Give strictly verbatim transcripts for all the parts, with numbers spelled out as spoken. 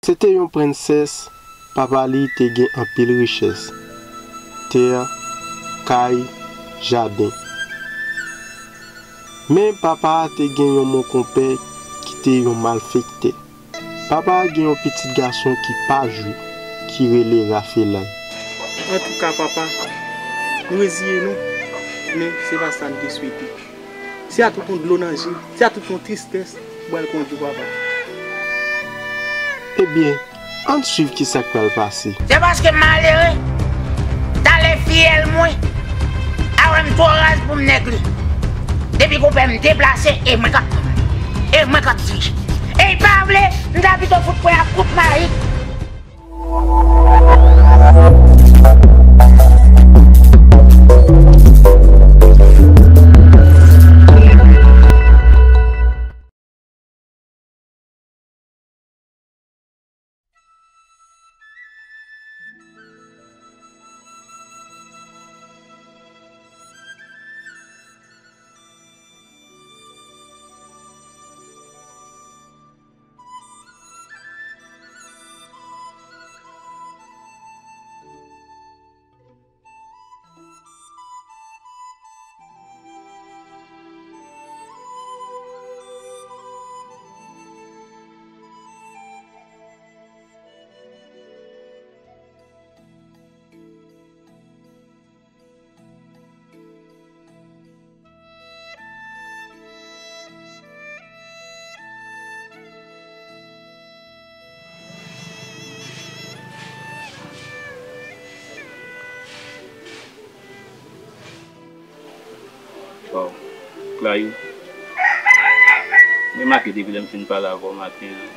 Se te yon prensès, papa li te gen anpil richès, tè, kay, jaden. Men papa a te gen yon monkonpè ki te yon malfektè. Papa a gen yon pitit gason ki pa jwe, ki rele Rafelay. Antouka, papa, nou reziye nou, men se pa sa n te swete. Se a tout yon dlo nan je, se a tout yon tristès, ou pral konnen tou, papa. Ebyen, ann swiv ki sa k pral pase. Se paske m malere, talè fiyèl mwen a wè m twò raz pou m nèg li. Depi konpè m deplase, e mwen k ap, e mwen k ap dirije. E l pa vle, m ta pito fout pran ak kout mayik. Waw, Clayou, m remake depi lè m fin pale avè w maten an,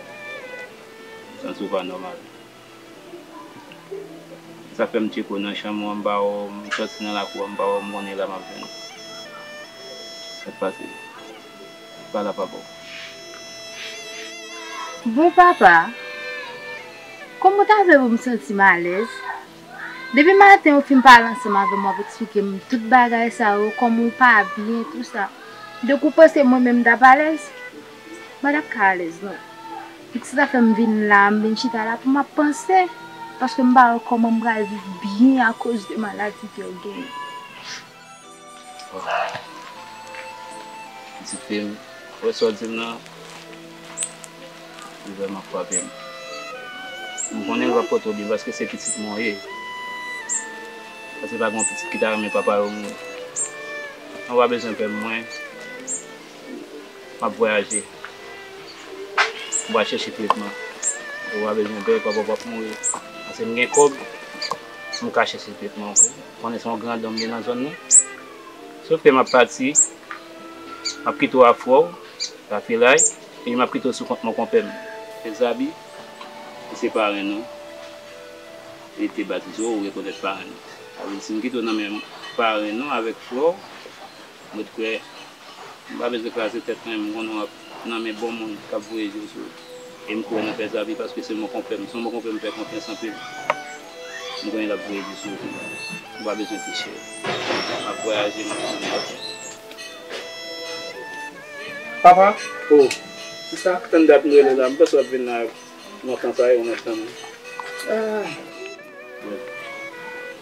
m santi w pa nòmal. Sa fè m tcheke w nan chanm ou an, m pa wè w, m sòti nan lakou an, m pa wè w, m konnen la m ap jwenn ou. Sa k pase? Pale a papa w. Bon, papa, kòman w ta vle pou m santi m alèz? Depi maten ou fin pale ansanm avè m, w ap eksplike m tout bagay sa yo, kòman w pa byen, tou sa. Donk ou panse mwen menm m t ap alèz? M pa t ap ka alèz non. Donk se sa fè m vin la, m vin chita la pou m ap panse. Paske m pa wè kòman m pral viv byen akoz de maladi ke w genyen. Pitit fi m, ou wè sa w di m nan, li vrèman frape m. M konnen l p ap pote w byen paske se pitit mwen w ye. Paske pa gen yon pitit ki ta renmen papa yo mouri. Ou pa bezwen pè m, mwen, m ap vwayaje. M pral chèche tretman. Ou pa bezwen pè, papa w p ap mouri. Paske m gen kòb, m ka chèche tretman, ok? Konnen se yon grandòm m ye nan zòn nan. Sòf ke m ap pati, m ap kite w ak frè w, Rafelay, epi m ap kite w sou kont mon konpè m. Pè Zabi, li se parenn ou. Li te batize w, ou rekonèt parenn ou. Sa vle di, si m kite w nan men parenn ou avèk frè w, mwen kwè, m pa bezwen kraze tèt mwen, m konnen w ap nan men bon moun k ap voye je w sou ou. E m kwè nan Pè Zabi paske se mon konpè m. Se yon bon konpè m fè konfyans anpil. M konnen l ap voye je sou ou. Ou pa bezwen pi chè. M ap vwayaje, m ap tounen. Papa? Oh, se sa k tann dat m rele la. M panse w ap vin la. Lontan sa ye, ou mèt tann. Ah.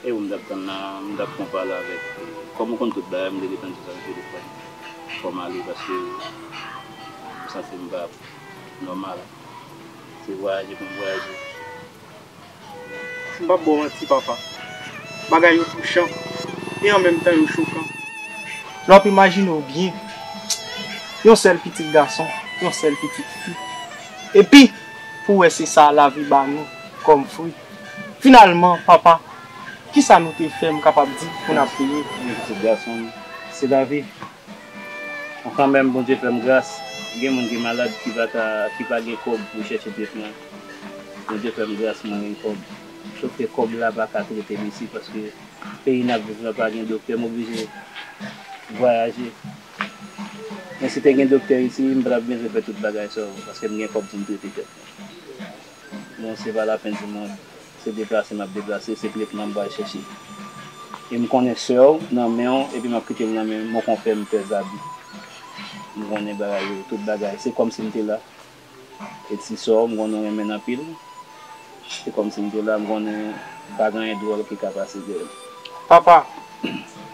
E ou m t ap tann la, m t ap pran pale avèk ou. Kòm ou konn tout bagay, m te gentan di w sa nan telefòn. Fò m ale paske m santi m pa nòmal. Se vwayaje pou m vwayaje. M p ap ba w manti, papa. Bagay yo touchan e an menm tan yo chokan. Lè w ap imajine w byen, yon sèl pitit gason, yon sèl pitit fi. Epi, pou w wè se sa lavi ba nou kòm fwi. Finalman, papa, kisa nou te fè m kapab di pou n ap peye? Yon pitit gason, se lavi. Kanmenm, Bondye fè m gras. Gen moun ki malad, ki pa ka, ki pa gen kòb pou chèche tretman. Bondye fè m gras, mwen gen kòb. Sòf ke kòb la pa ka trete m isi, paske peyi n ap viv la pa gen doktè, m oblije vwayaje. Men si te gen doktè isi, m pa t ap bezwen fè tout bagay sa yo, paske m gen kòb pou m trete tèt mwen. Bon, se pa lapenn di mwen, se deplase m ap deplase, se tretman m pral chèche. E m konnen sè w nan men w, epi m ap kite l nan men mon konpè m, Pè Zabi. M konnen bagay yo, tout bagay, se kòmsi m te la. E ti sè w, m konnen w renmen l anpil. Se kòmsi m te la, m konnen pa gen anyen dwòl ki ka pase dèyè m. Papa,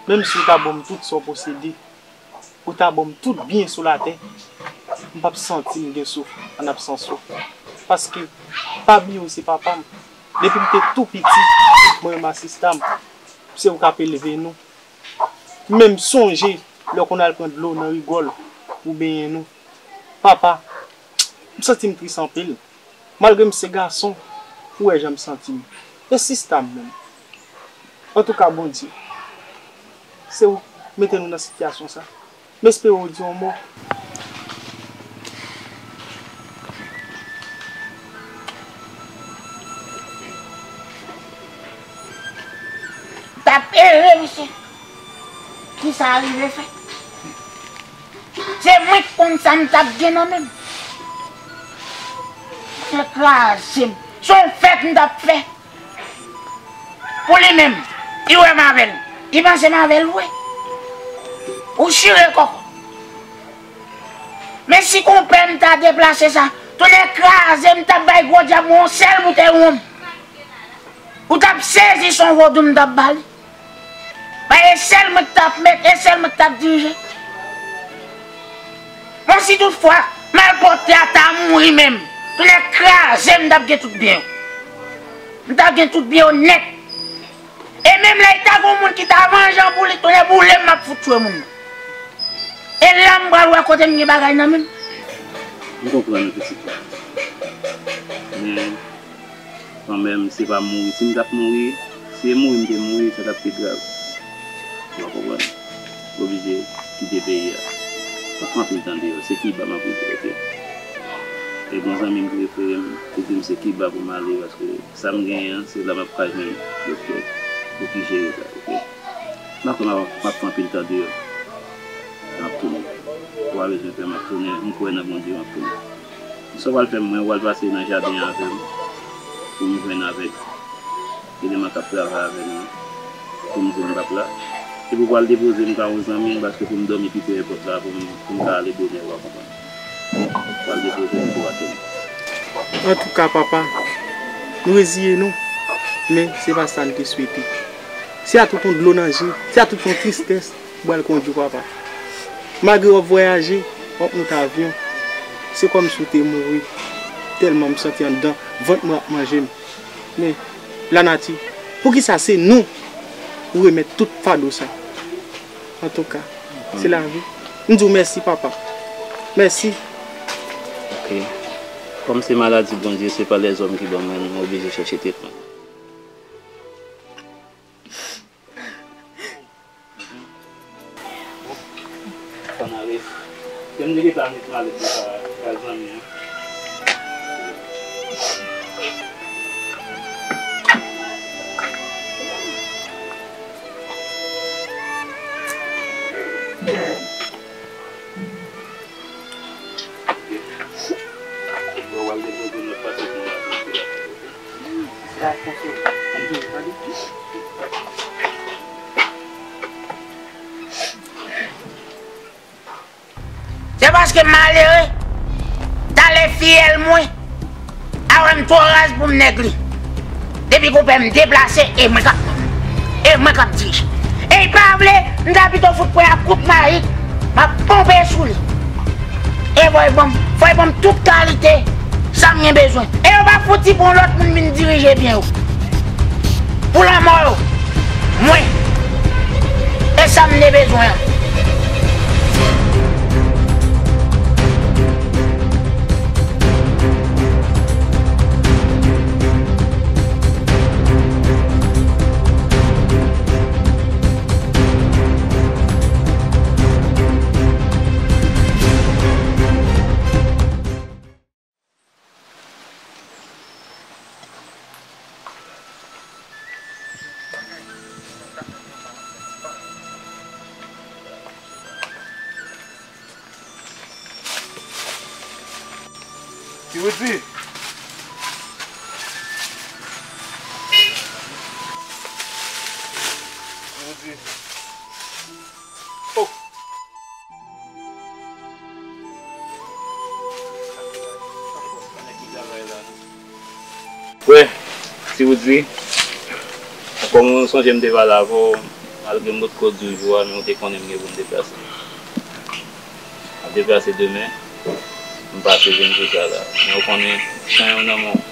menm si w ta ban m tout sa w posede, ou ta ban m tout byen sou latè, m p ap santi m gen souf ann absans ou. Paske, pa bliye w se papa m. Depi m te tou piti, mwen menm a sista m, se ou k ap elve nou. M menm sonje lè w konn al pran dlo nan rigòl pou benyen nou. Papa, m santi m tris anpil. Malgre m se gason, ou wè jan m santi m. E sista m menm. Antouka, Bondye, se ou k mete nou nan sitiyasyon sa. M espere w di yon mo. M t ap ere, mesye. Kisa a rive fè? Se mwen k konn sa m t ap gen nan men m. Fè kraze m. Se yon fèt m t ap fè. Pou li menm, li wè m avè l. Li panse m avè l vre. Ou chire kòkò. Men si konpè m ta deplase sa, tonnè kraze m, t ap bay gwo dyab mwen yon sèl boutèy wonm. Ou t ap sezi se yon vodou m t ap ba li. Paske e sèl mwen k t ap met, e sèl mwen k t ap dirije. Bon, si toutfwa malpwòpte a ta mouri menm, tonnè kraze m, m t ap gen tout byen yo. M t ap gen tout byen yo nèt. E menm lè ta gen yon moun ki ta vanje pou li, tonnè boule m, m ap fout tchwe moun nan. E la m pral wè kote m gen bagay nan men m. M konprann ou, pitit la. Men, kanmenm, se pa mouri. Si m t ap mouri, si e mouri m te mouri, sa t ap pi grav. Ou konprann? M oblije kite peyi a. M ap pran anpil tan deyò. Se Kiba m ap rive, oke? E gon zanmi m ki refere m, li di m se Kiba pou m ale, paske sa m genyen an, se la m ap ka jwenn doktè pou ki jere sa, oke? M ap, m ap, m ap pran anpil tan deyò. M ap tounen. Ou pa bezwen pè, m ap tounen. M kwè nan Bondye, m ap tounen. Sa w pral fè m, mwen, ou pral pase nan jaden an avè m pou m jwenn avèk eleman k ap travay avè nou pou m di l m p ap la. Epi w pral depoze m ka yon zanmi m, paske pou m dòmi pi pre èpòt la, pou m, pou m ka ale bonè, w a konprann. W pral depoze m pou atè m. Antouka, papa, nou reziye nou, men se pa sa n te swete. Se a tout yon dlo nan je, se a tout yon tristès. Ou pral kondui w, papa. Malgre w ap vwayaje, w ap monte avyon, se kòmsi w te mouri. Tèlman m santi anndan vant mwen ap manje m. Men, lanati, poukisa se nou ou remèt tout fado sa? Antouka, se lavi. M di w mèsi, papa. Mèsi. Ok. Kòm se maladi Bondye, se pa lèzòm ki ban mwen, mwen oblije chèche tretman. Bon, fò n ale. Ke m te gentan met malèt mwen pa, pa zanmi an. Bon, w al depoze nòt paspò pou mwen. Se paske m malere, talè fiyèl mwen a wè m twò raz pou m nèg li. Depi konpè m deplase, e mwen k ap, e mwen k ap dirije. E l pa vle, m ta pito fout pran ak kout mayik, m ap ponpe sou li. E fò l ban m, fò l ban m tout kalite sa m gen bezwen. E yo pa fouti pran lòt moun vin dirije byen yo. Pou lanmò yo, mwen, e sa m te bezwen an. Ki ou di? Ki ou di? Oh! Wè, Si w di, kòm ou sonje m te pale avè w, malgre m potko di w jou a, men ou te konnen m gen pou m deplase. M ap deplase demen, m pase vin sou sa la. Men ou konnen, chan yon nan men w.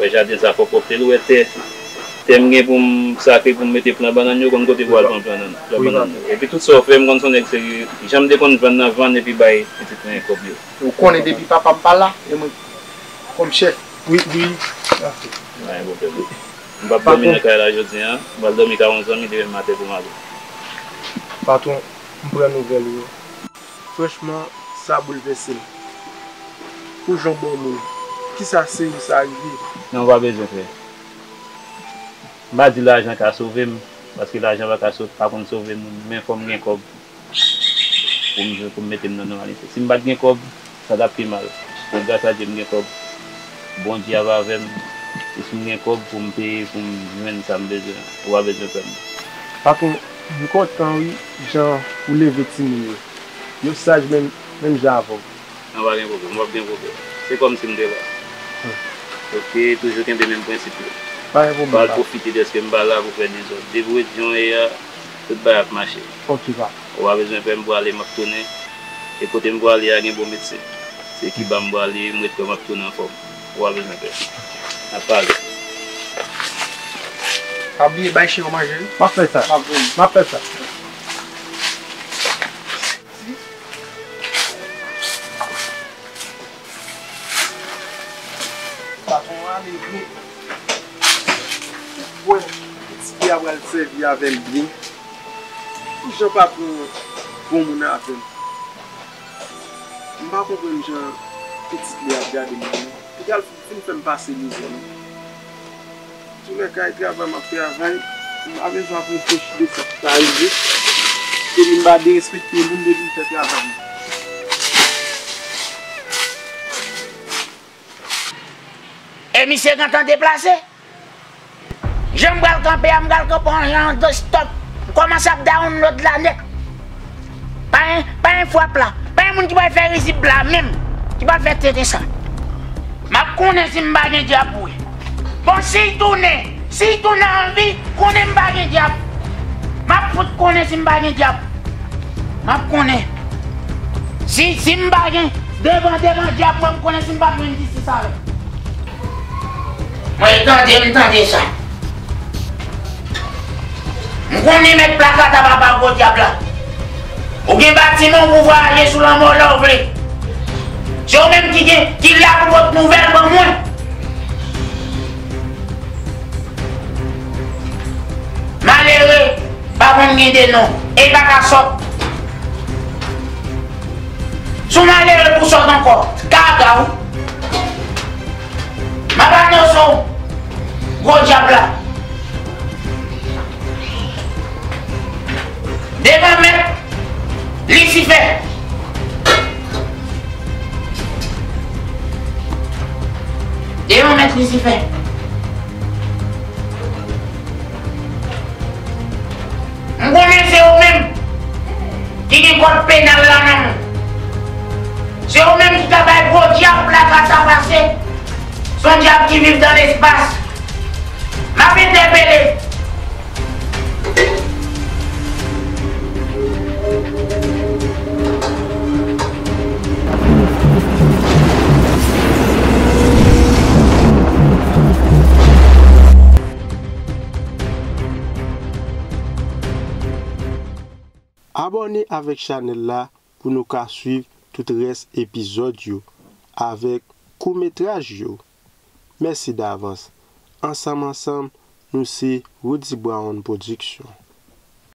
Wè jaden sa fò pwòpte l, ou wè tè. Tè m gen pou m sakre, pou m mete plan bannann yo, konn kote pou al pran plan nan, plan bannann yo. Epi tout sa w fè, m konn se yon nèg serye. Jan m te konn vann nan, vann epi bay pitit mwen kòb yo. Ou konnen depi papa m pa la, e mwen kòm chèf. Wi, wi. Pa gen pwoblèm. M p ap dòmi nan kay la jodi a. M pral dòmi ka yon zanmi demen maten pou m ale. Patwon, m pran nouvèl ou yo. Franchman, sa boulvèse m. Pou jan w bon moun, kisa serye sa rive? Non, ou pa bezwen pè. M pa di lajan ka sove m, paske lajan pa ka sove, pa konn sove moun, men fò m gen kòb pou m jwe, pou m mete m nan nòmalite. Si m pa t gen kòb, sa t ap pi mal. Men gras a Dye m gen kòb. Bondye ap avè m. E si m gen kòb pou m peye, pou m jwenn sa m bezwen an, ou pa bezwen pè m. Patwon, m kontan wi, jan ou leve timoun yo. Yo saj menm, menm jan avè w. Non, pa gen pwoblèm, w ap gen pwoblèm. Se kòmsi m te la. Hmm. Ok, toujou kenbe menm prensip yo. Pa gen pwoblèm, pa pwoblèm. Pral pwofite dèske m pa la pou fè dezòd. Depi w ret jan w ye a, tout bagay ap mache. Ok, pa. Ou pa bezwen pè, m prale, m ap tounen. E kote m prale a gen bon medsen. Se Kiba m prale, m ret kwè m ap tounen anfòm. Ou pa bezwen pè. N ap pale. Pa bliye bay chen yo manje, wi. M ap fè sa. M ap vini. M ap fè sa. Patwon an ale vre. Ou kwè pitit li a pral sèvi avè l byen? Pou jan patwon an bon moun avè m. M pa konprann jan pitit li ap gade m nan, non. Li pral fin fè m pase mizè, non. Toulèka, e travay m ap travay, m pa bezwen ap reflechi de sa k ta rive. Depi m pa derespekte moun, depi m fè travay m. E misye gentan deplase. Jan m pral kanpe a, m pral kanpe yon jan de stop. M kòmanse ap download la nèt. Pa gen, pa gen frap la. Pa gen moun ki pral fè rizib la menm. Ki pral fè tenten sa. M ap konnen si m pa gen dyab vre. Bon, si l tounen, si l tounen an vi, konnen m pa gen dyab. M ap fout konnen si m pa gen dyab. M ap konnen. Si, si m pa gen devan, devan dyab mwen, m konnen si m p ap jwenn jistis avè l. Mwen tande, m tande sa. M konnen mèt plakata papa gwo dyab la. Ou gen batiman ou pou vwayaje sou lanmò lè w vle. Se ou menm ki gen, ki la pou pot nouvèl ban mwen. Malere pa konn gen de non, e pa ka sòt. Si w malere pou sòt ankò, gaga w. M ap anonse w, gwo dyab la. Devan mèt Lisifè. Devan mèt Lisifè. M konnen se ou menm ki gen kòd penal la nan men w. Se ou menm ki ka bay gwo dyab la ka sa pase. Se yon dyab ki viv dan lespas. M ap entèpele. Abòne avèk chanèl la pou nou ka swiv tout rès epizòd yo avèk koutmetraj yo. Mèsi davans. Ansanm ansanm, nou se Roody Brown Production.